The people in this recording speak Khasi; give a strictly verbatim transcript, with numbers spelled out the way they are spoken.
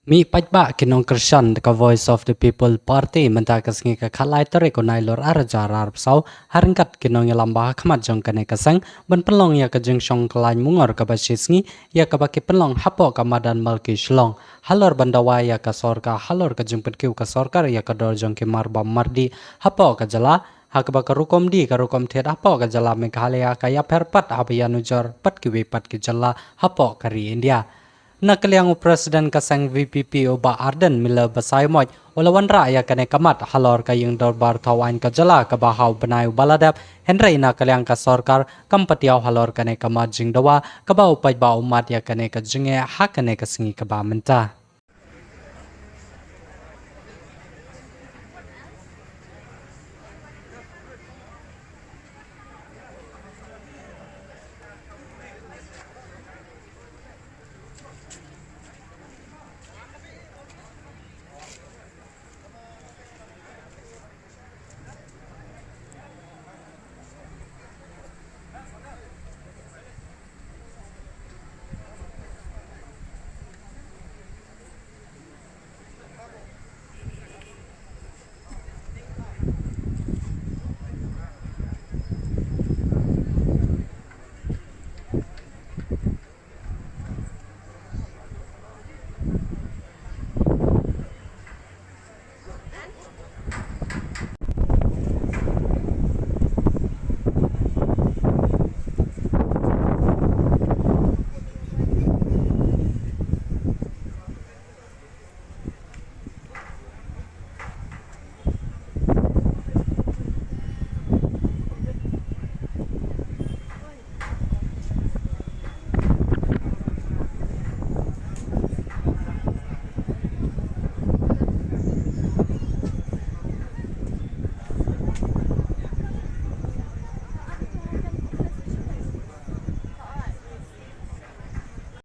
Mih paidbah ki nongkyrshan ka Voice of the People Party mynta ka sngi ka khatlai tarik u Nailur arhajar arphew saw ha ryngkat ki nongïalam ba ha khmat jong kane ka seng ban pynlong ïa ka jingshong khlaiñ mungor kaba shi sngi ïa kaba ki pynlong hapoh ka madan Malki Shillong halor ban dawa ïa ka sorkar halor ka jingpynkiew ka sorkar ïa ka dor jong ki marbam mardih hapoh ka jylla ha kaba ka rukom dih ka rukom thied hapoh ka jylla Meghalaya ka ïapher pat haba ïanujor pat kiwei pat ki jylla hapoh ka ri India. Na ka liang u President ka seng V P P u Bah Ardent Miller Basaiawmoit u la wanrah ïa kane ka mat halor ka ïing dorbar thaw aiñ ka jylla kaba ha u bnai uba la dep, hynrei na ka liang ka sorkar kam patiaw halor kane ka mat jingdawa kaba u paidbah u mad ïa kane ka jingeh ha kane ka sngi kaba mynta.